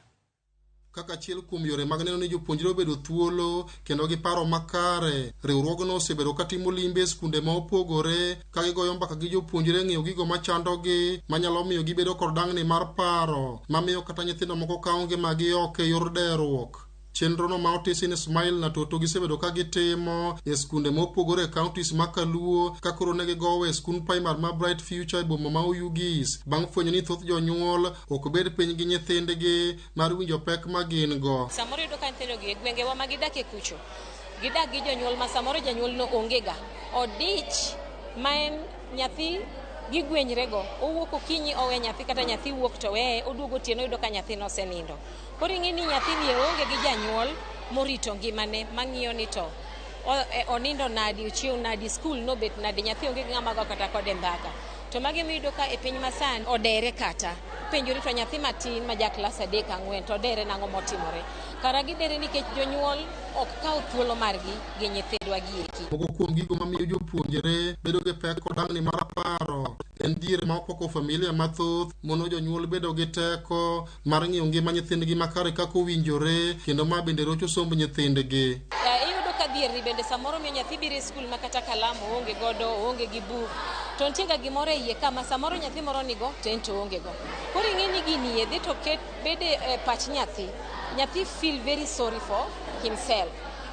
Kaka achiel kuom yore mag neno ni jopuonjre obedo thuolo kendo gi paro makare, riwruogno osebedo ka timo limbe e skunde ma opogore ka gigoyo mbaka gi jopuonjre ng'iyo gigo machandogi manyalo miyo gibedo kod dang'ni mar paro mamiyo kata nyithindo moko kawo ngimagi oko e yor deruok. Chenrono ma otisi ni Smile na Toto gisebedo ka gitimo e skunde mopogore e counties ma Kaluo ka koro ne gigowo e skund primar ma Bright Future e boma ma Oyugis bang' fwenyo ni thoth jonyuol ok bed piny gi nyithindgi mar winjo pek ma gin go. Samoro iyudo ka nyithindogi e gwengewa ma gidakie kucho, gidak gi jonyuol ma samoro janyuol no onge ga. Odich ma en nyathi gigwenyrego, owuok okinyi owe nyathi kata nyathi wuok to weye, oduogo otieno oyudo ka nyathino osenindo. Koro ing'e ni nyathini oonge gi janyuol morito ngimane mang'iyo ni to onindo nadi, ochiew nadi, skul nobet nadi, nyathi onge gi ng'ama go kata kode mbaka. To magi miyudo ka e piny masani odere kata penjori to nyathi matin ma ja klas 3 4 to odere nang'o motimore. Kara gidere nikech jonyuol ok kaw thuolo margi gi nyithindwa gi eki. Moko kuom gigo mamiyo jopuonjre bedo gi pek kod dang'ni mar paro en dhier ma okwako familia mathoth mono jonyuol bedo gi teko mar ng'iyo ngima nyithindgi makare kaka owinjore kendo ma bende rocho somb nyithindgi. Iyudo ka dhier ni bende samoro miyo nyathi biro e skul ma kata kalam oonge godo, oonge gi buk, to nitie ga gimoro e iye ka ma samoro nyathi moro nigo to en to oonge go. Koro ing'e ni gini e dhi to ket bede e pach nyathi. Nyathi feel very sorry for himself.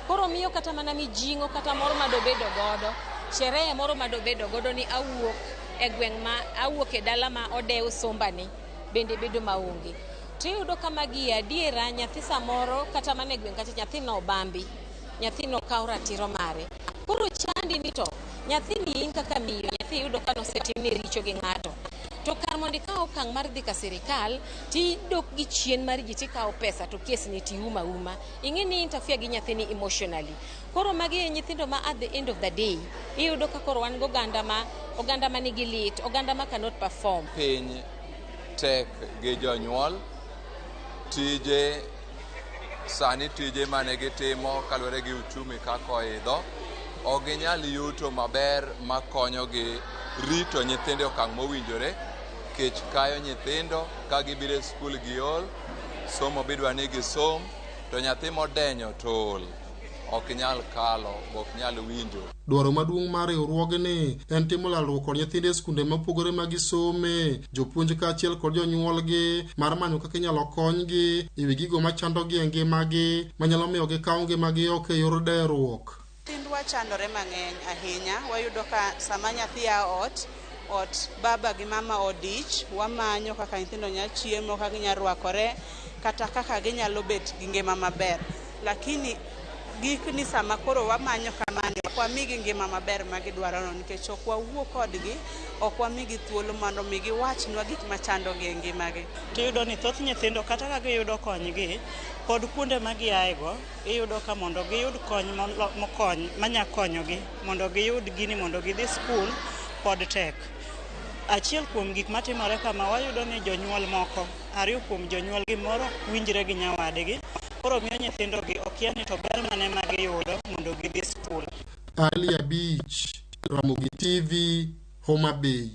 Koro miyo kata mana mijing'o kata moro madobedo godo, sherehe moro madobedo godo ni awuok e gweng' ma awuok e dala ma odew sombani bende bedo maonge. To iyudo ka magi adiera nyathi samoro kata mana e gweng' kacha nyathi no obambi, nyathi no kawo ratiro mare. Koro chandi ni to nyathi ni in kaka miyo, nyathi iyudo ka nosetimne richo gi ng'ato. To kar mondo ikaw okang' mar dhi ka sirikal, tidok gi chien mar ji tikawo pesa to kes ni tiuma uma. Ing'e ni interfere gi nyathini emotionally. Koro magi e nyithindo ma at the end of the day, iyudo ka koro wan gi oganda ma nigi lit, oganda ma cannot perform. Piny tek gi jonyuol, tije sani tije mane gitimo kaluwore gi uchumi kaka oidho, ok ginyal yuto maber makonyogi rito nyithindo e okang' mowinjore. Kech kayo nyithindo ka gibiro e skul giol, somo bidwa ni gisom, to nyathi modenyo to ol, ok nyal kalo, ok nyal winjo. Dwaro maduong' mar riwruogni en timo lalruok kod nyithindo e skunde mopogore ma gisome, jopuonj kaachiel kod jonyuolgi mar manyo kaka inyalo konygi e wi gigo machandogi e ngimagi manyalo miyo gikaw ngimagi oko e yor deruok. Nyithindwa chandore mang'eny ahinya. Wayudo ka sama nyathi a ot, ot baba gi mama odich, wamanyo kaka nyithindo nyalo chiemo, kaka ginyalo rwakore, kata kaka ginyalo bet gi ngima maber. Lakini gikni sama koro wamanyo kamani, ok wamigi ngima maber ma gidwarono nikech ok wawuo kodgi, ok wamigi thuolo mondo mi giwachnwa gik machandogi e ngimagi. Tiyudo ni thoth nyithindo kata ka giyudo konygi, pod kuonde ma giaego, iyudo ka mondo giyud kony mokony manya konyogi mondo giyud gini mondo gidhi skul pod tek. Achiel kuom gik matimore kama wayudo ni jonyuol moko, ariyo kuom jonyuolgi moro winjre gi nyawadgi, koro miyo nyithindogi okia ni to ber mane ma giyudo mondo gidhi skul. Ali Abich, Ramogi TV, Homa Bay.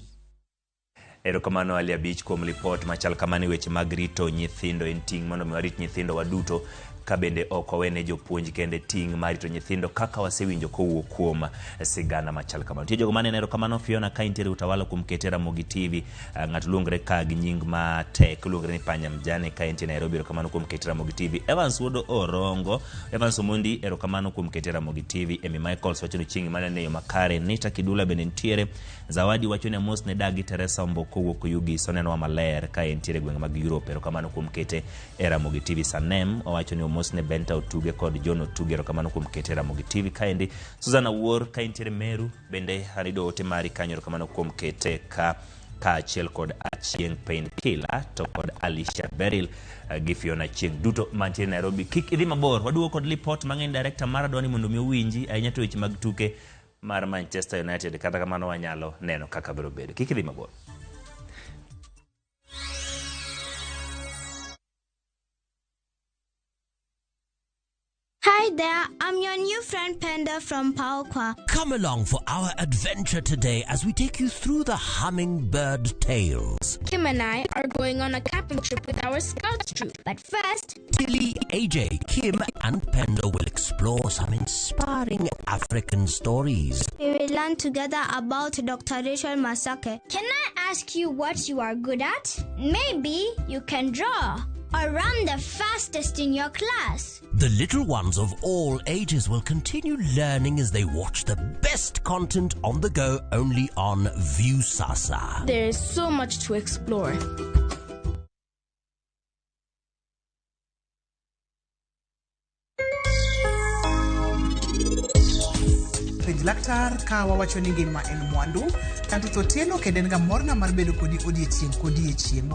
Erokamano Ali Abich kuom lipot machal kamano e weche mag rito nyithindo. En ting' mondo mi warit nyithindo waduto, ka bende ok wawene jopuonj kende ting' mar rito nyithindo kaka wasewinjo kowuok kuom sigana machal kamano. Nitie jogo maneno, erokamano Fiona ka intiere Utawala kuom kete Ramogi TV. Ng'ato luongre ka gi nying matek, luongre ni Panya Mjane ka entie Nairobi, erokamano kuom kete Ramogi TV. Evans Wuod Orongo, Evans Omondi, erokamano kuom kete Ramogi TV. Emy Michaels wacho ni chieng' manene yo makare. Nita Kidula bende nitiere. Zawadi wacho ni amos ne dagi Teresa Omboko kowuok Oyugis, onenowa maler ka entiere gwenge mag Europe, erokamano kuom kete e Ramogi TV. Sanem owacho ni omos ne Benta Otuge kod John Otuge, erokamano kuom kete e Ramogi TV. Kaendi Susan Awuor ka entiere Meru bende arido ote mari kanyo, erokamano kuom kete ka. kaachiel kod Achieng' Painkiller to kod Alicia Beryl gi Fiona Chieng' duto mantie Nairobi. Kik idhi mabor, waduogo kod lipot mang'eny. Director mara dwani mondo mi owinji ahinya to weche mag tuke mar Manchester United, kata kamano wanyalo neno kaka biro bedo. Kik idhi mabor. Hi there, I'm your new friend Penda from Paukwa. Come along for our adventure today as we take you through the hummingbird tales. Kim and I are going on a camping trip with our scouts troop. But first, Tilly, AJ, Kim, and Penda will explore some inspiring African stories. We will learn together about Dr. Rachel Masake. Can I ask you what you are good at? Maybe you can draw or run the fastest in your class. The little ones of all ages will continue learning as they watch the best content on the go only on Viusasa. There is so much to explore. Penj laktar ka wawacho ni ngima en mwandu. Kanto Otieno kendo en ga morna mar bedo kodi odiechieng' kodiechieng'.